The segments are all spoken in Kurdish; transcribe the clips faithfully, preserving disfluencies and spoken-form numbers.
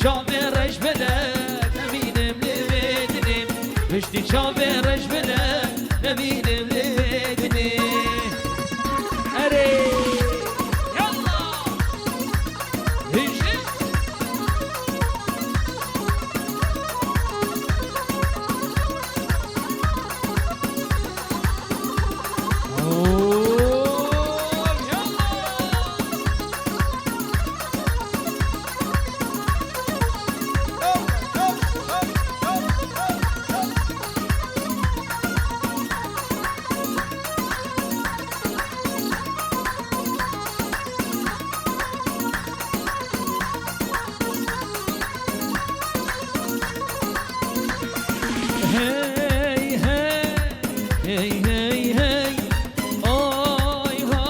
Çavê reş bile nemînim li vê dinê. Piştî çavê reş bile nemînim li vê dinê. Erê! Yallah! Hijê! Hey, hey, hey, hey, hey. Oy, ho,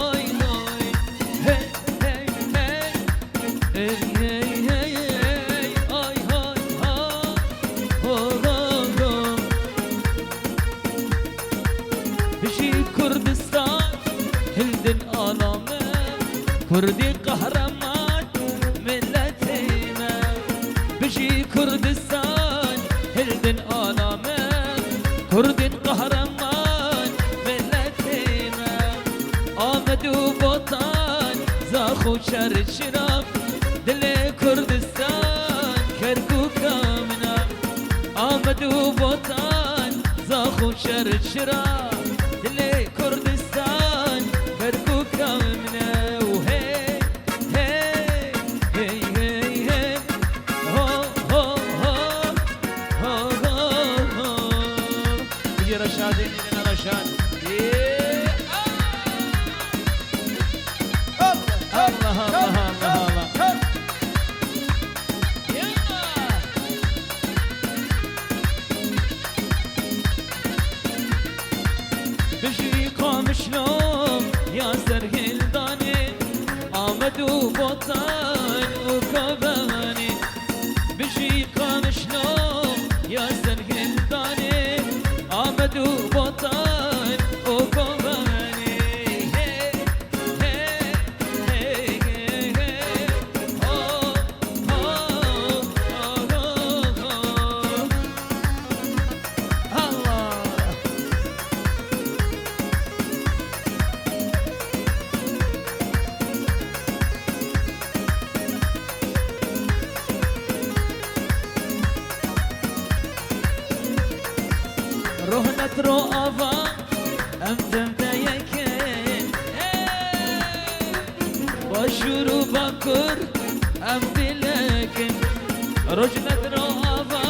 oy, oy. Hey, hey, hey. Hey, hey, hey, hey. Oy, ho, ho. Ho, ho, ho. Bijî Kurdistan, hildin ana me. Kurdî qehreman, miletê me. Bijî Kurdistan, hildin ana me. Kurdên qehreman, miletê me. Amed û Botan, zax û çerçira, dilê Kurdistan, Kerkûka min e. Amed û Botan, zax û çerçira, dilê Kurdistan, Kerkûka min e. Û hey, hey, hey, hey, hey. Ho, ho, ho. Ho, ho, ho. Bijî Reşadê, nînena Reşad. Yee. Allah, Allah, Allah, Allah, Allah. Bijî Qamişlo ya Serhildanê, Amed û Botan û Kobanê. Bijî Qamişlo ya Serhildanê, Amed û Botan û Kobanê. Hey, hey, hey, hey, hey. Ho, ho, ho, ho, ho. Allah! Rohnet ro ava, em tevde yek in. Hey! Başûr û Bakur, em dilek in. Rojnet ro ava,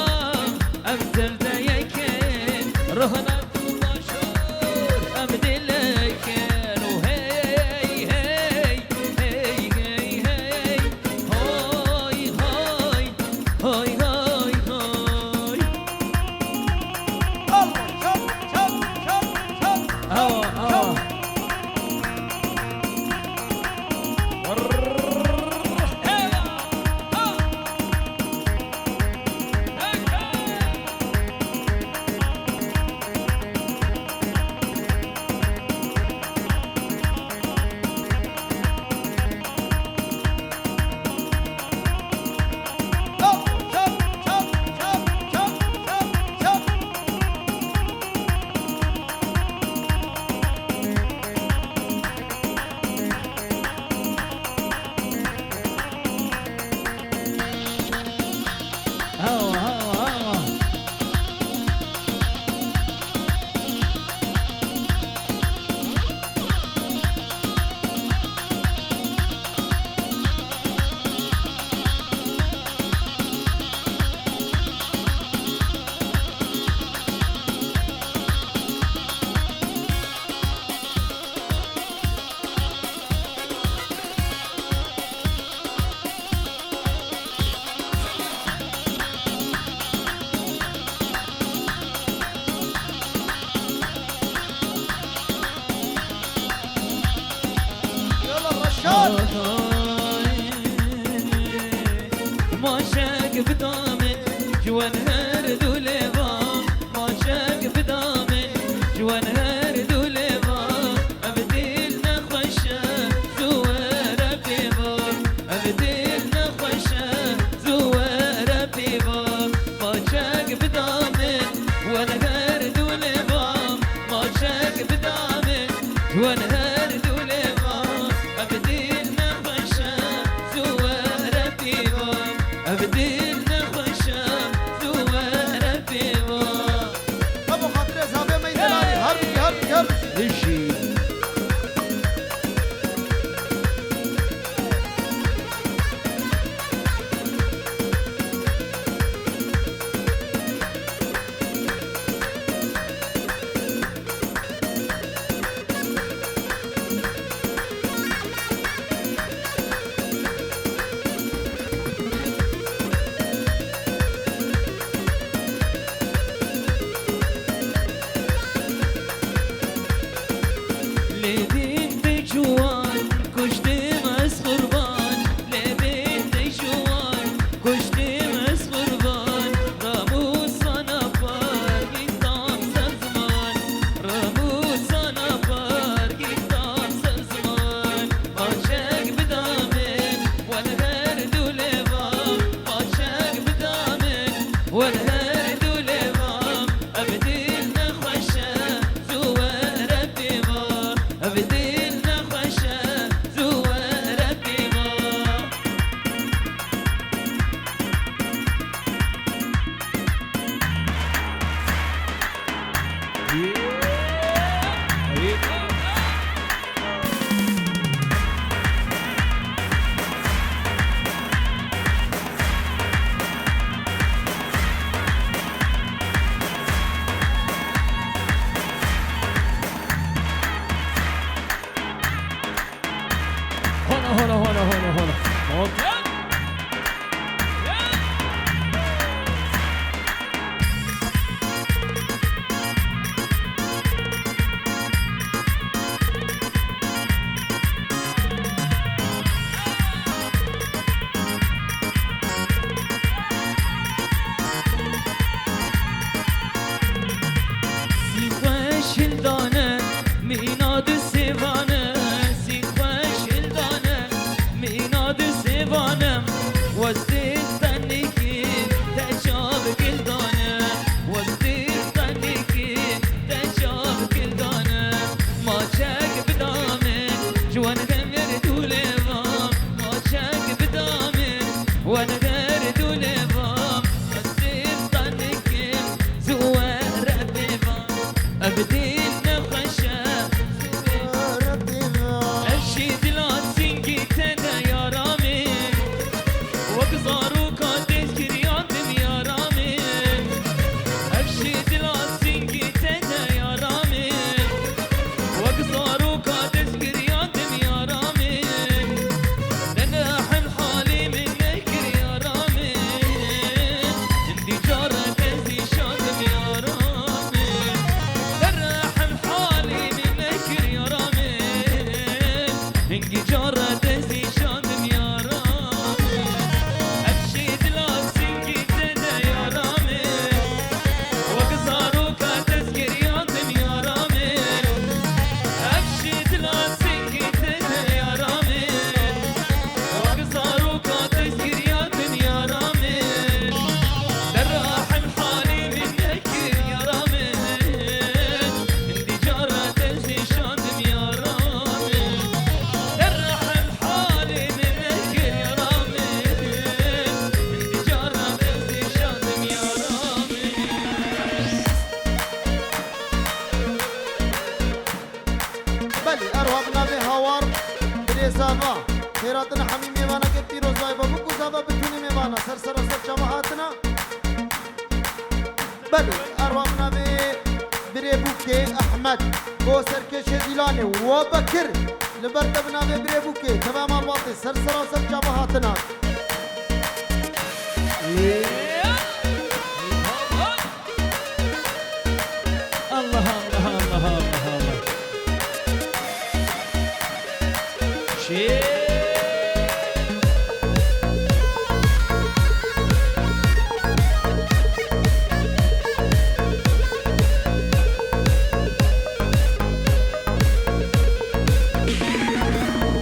em tevde yek in. Rohnet û Başûr, em dilek in. Û hey, hey, hey, hey, hey. Hoy, hoy, hoy, hoy, hoy. Allah, çal, çal, çal, çal. Awa, awa. Hawa, hawa, hawa. Yallah Reşat! Maşek bi damê ciwan her du lêva, maşek bi damê ciwan her du lêva. Ev dil nexweş e, tu were pê va. Ev dil nexweş Ez qurban, lê bê te ji wan kuştim ez qurban. Ramûsana pargî tam ser ziman, ramûsana pargî tam ser ziman. Maçek bida min, wan her du lêva. Maçek bida min, wan her du lêva. Ev dil ne xweş e, zû were pêva. Ev dil ne xweş e, zû were pêva. Hola, hola, hola, hola, hola. Okay. Sî xweş hildane, mîna di sêvane, sî xweş hildane, mîna di sêvane, westê tenikî te çav gildane, westê tenikî te çav gildane. Maçek bida min, ji wan demir dûlê va. Maçek bida min, wan her dûlê va. Ez dil tanikim, zu were pê va. Ev dil ne xweş e, zu were pê va. Ev jî dila singî te de yara min. Wek zaroka dest giriyandim yara min. Ev jî dila singî te de yara min. Wek zaroka dest giriyandim yara min. Derehim halê min nekir yara min. Hindî cara dest nîşandim yara min. Derehim halê min nekir yara min. Hingî cara dest nîşandim yara min. Ev jî dila singî te de yara min. Wek zaroka dest giriyandim yara min. Ev jî dila singî te de yara min. Wek zaroka dest giriyandim yara min. Derehim halê min nekir yara min. Hindî cara dest nîşandim yara min. Derehim halê min nekir yara min. Hindî cara dest nîşandim yara min. Belê, erwa bi navê Hawar, birê Zava. Xêratina hemî mêvaneke pîroz, vay babûk û Zava bitûnê mêvana. Ser sera ser çava hatina. Belê, erwa bi navê birê Bûkê Ehmed, bo serkêşê Dîlanê, we Bekir, li ber te bi navê birê Bûkê, teva malbatê, ser sera ser çava hatina. Allah, Allah, Allah, Allah, Allah. Şê.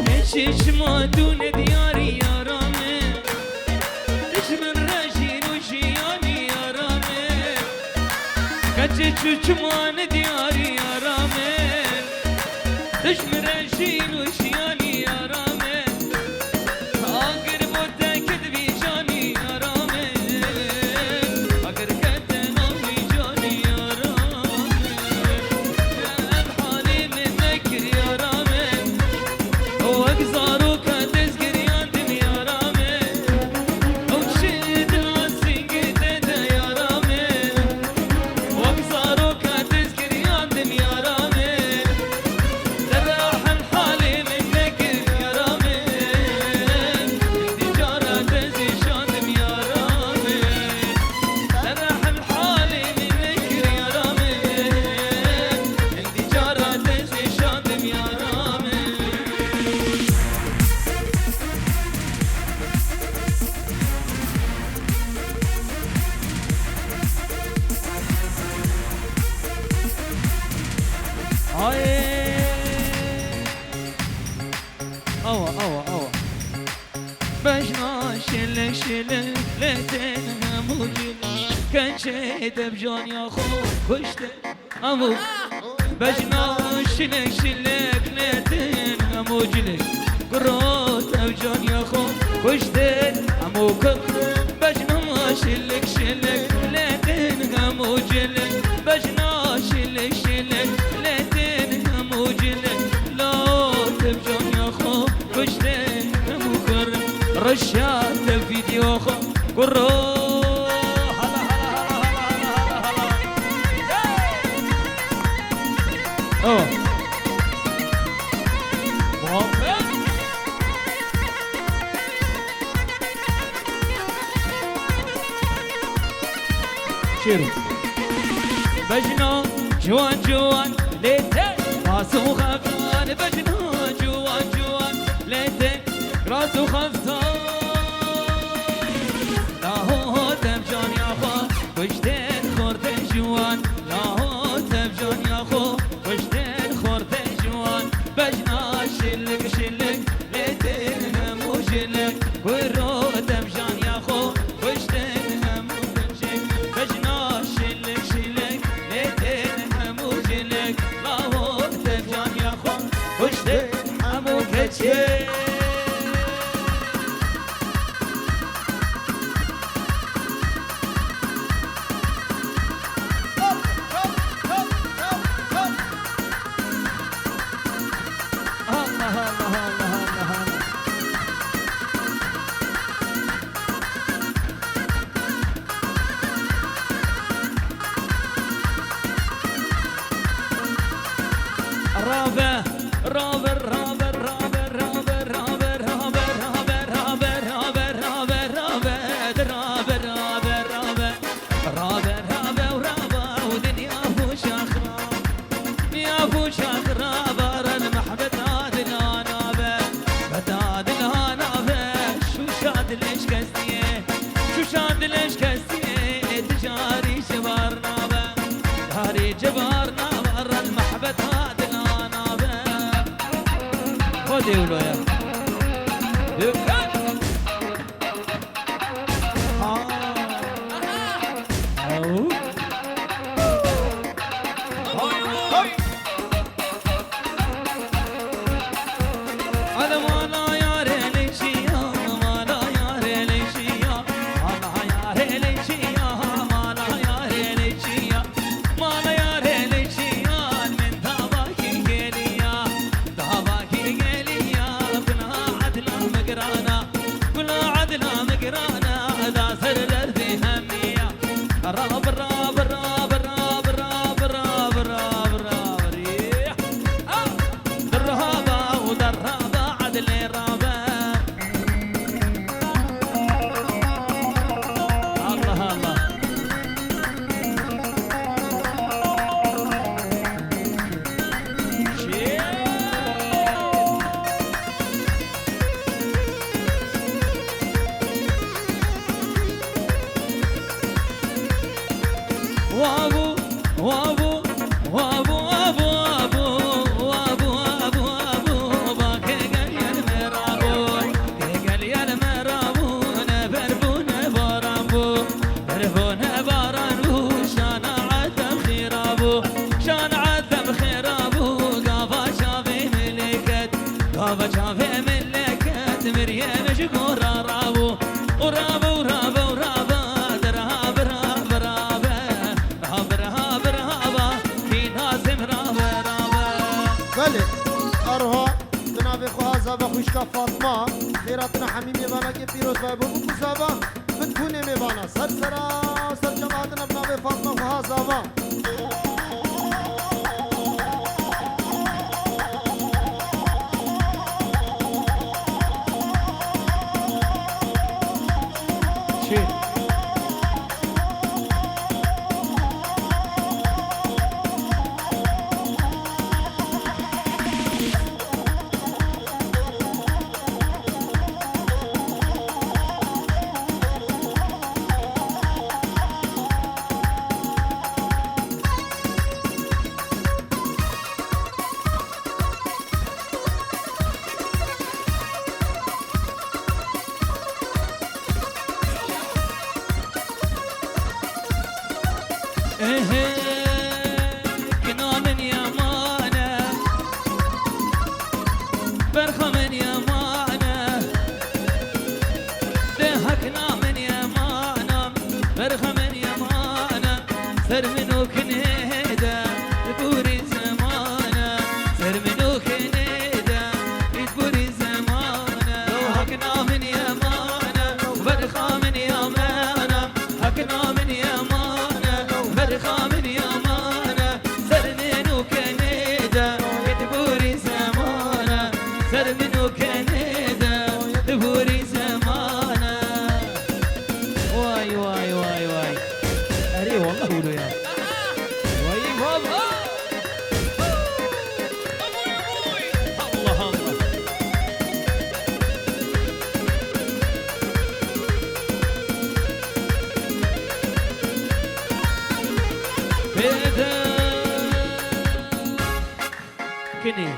Keçê çima tu ne diyarî yara min. Dijmin re jîn û jiyanî yara min. Keçê çû çima ne diyarî yara min. Dijmin re jîn û jiyanî yara min. Agir bo te kir vî janî yara min. Agir kete nav vî janî yara min. Ev halê min nekir yara min. Wek zaroka dest giriyandim yara min. Ew çi dila singê te de yara min. Wek zaroka dest giriyandim yara min. Derehim halê Şilek lê tên hemû cilek, keçê devcan ya xwe kuşte. Hemû bejna şilek şilek lê tên hemû cilek. Kuro devcan ya xwe kuşte. Hemû kul bejna şilek şilek lê tên hemû cilek. Bejna şilek şilek lê tên hemû cilek. Lawo devcan ya xwe kuşte hemû kur. Reşa te vîdeo xwe kuro. Hala, hala, hala. Oh. Muhabbet. Şêro. Bejna ciwan ciwan lê te rast û xeftan, bejna ciwan ciwan lê te rast û xeftan. Laho tevcan ya xwe kuştên xortê ciwan, laho tevcan ya xwe kuştên xortê ciwan. Bejna şilik şilik lê tên hemû jilik, kuro tevcan ya xwe kuştên hemû jilik. Bejna şilik şilik lê tên hemû jilik, lawo tevcan ya xwe kuştên hemû keçik. Allah, Allah, Allah, Allah, Allah. Rabe, rabe, rabe. Rabe, rabe û rabe û dinya bû şaxra. Dinya bû şaxra, baran mehbet adilana be. Bet adilana be, şûşa dilê şikestiyê. Şûşa dilê şikestiyê, ticarî ji bar nabe. Ticarî ji bar nabe, ran mehbet adilana be. Xwedê wilo ye. Dikkat! Gula edla min girana, da ser derdê hemiya. Rab, rab, rab. Raba û derraba edlê rabe. Allah Allah. Wabu, wabu, wabu, wabu, ba ke gel yer me rabu, ke gel yer me rabu, ne ber bu ne baran bu. Berhone baran bû, şana edem xêra bû, şana edem xêra bû, gava çavê mileket, gava çavê mileket, miriyê min ji gora rabû, û rabû, rabû, rabû, dirabe, rabe, rabe, rabe, rabe, rabe, kî nazim rabe, rabe. Belê, erha, di navê xwe ha zava xwişka Fatma, xêra tine hemî mêvanekê pîroz be, bo ku zava. Bi tûnê mêvana ser sera ser çava hatine bi navê Fatma xwe ha zava. Çi? Hakna min yemane, berxa min yemane, hakna min yemane, berxa min yemane, ser min û kenê de, di borî zemane, ser min û kenê de, di borî zemane. Vay, vay, vay, vay. Erê, wallah wilo ya. Vay, vay, vay. Allah Allah. Pêde. Kinê.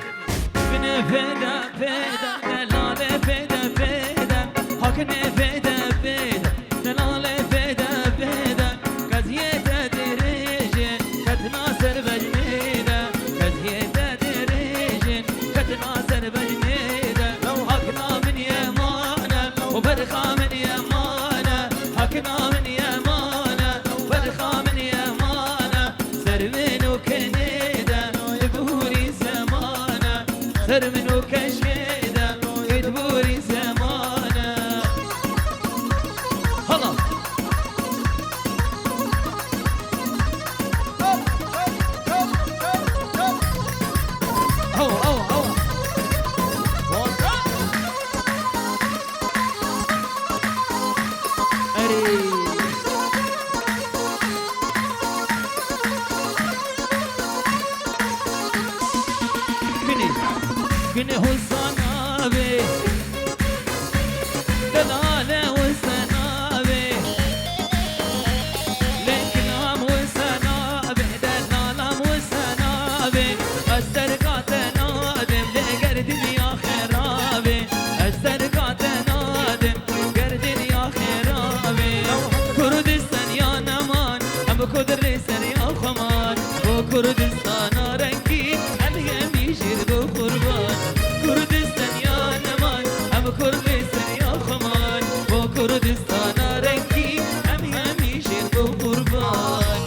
Kinê pêde, pêde, delale pêde, pêde. Hakinê pêde, pêde, delale pêde, pêde. Keziyê te dirêjin, ketna ser bejnê de. Keziyê te dirêjin, ketna ser bejnê de. Hakna min yemane, û berxa min yemane. Hakna min yemane, û berxa min yemane. Ser min û kenê de, di borî zemane. Ser min û keşkê de, di borî zemane. Hala. Hawa, hawa, hawa. Erê. Güney. Güney Husana be. Delale Husana be. Lenkinam Husana be. Delalam Husana be. Ez dergate nadim. Leger dinya xerabe. Ez dergate nadim. Ger dinya xêra be. Kurdistan ya neman, em bi Kurd rê ser ya xwe man. Bo Kurdistana rengî, em hemî jî bo qurban. Kurdistan ya neman, em bi Kurd rê ser ya xwe man. Bo Kurdistana rengî, em hemî jî bo qurban.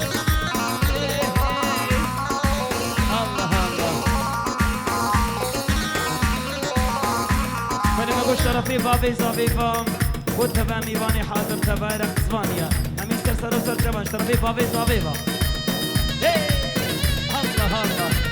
Allah Allah. Xwedê me got şerefê bavê zavê va. Got teve mîvanê hazir teve reqs vaniye. Em ê ser ser û ser çevan ji terefê bavê zavê va. Hey! Allah Allah.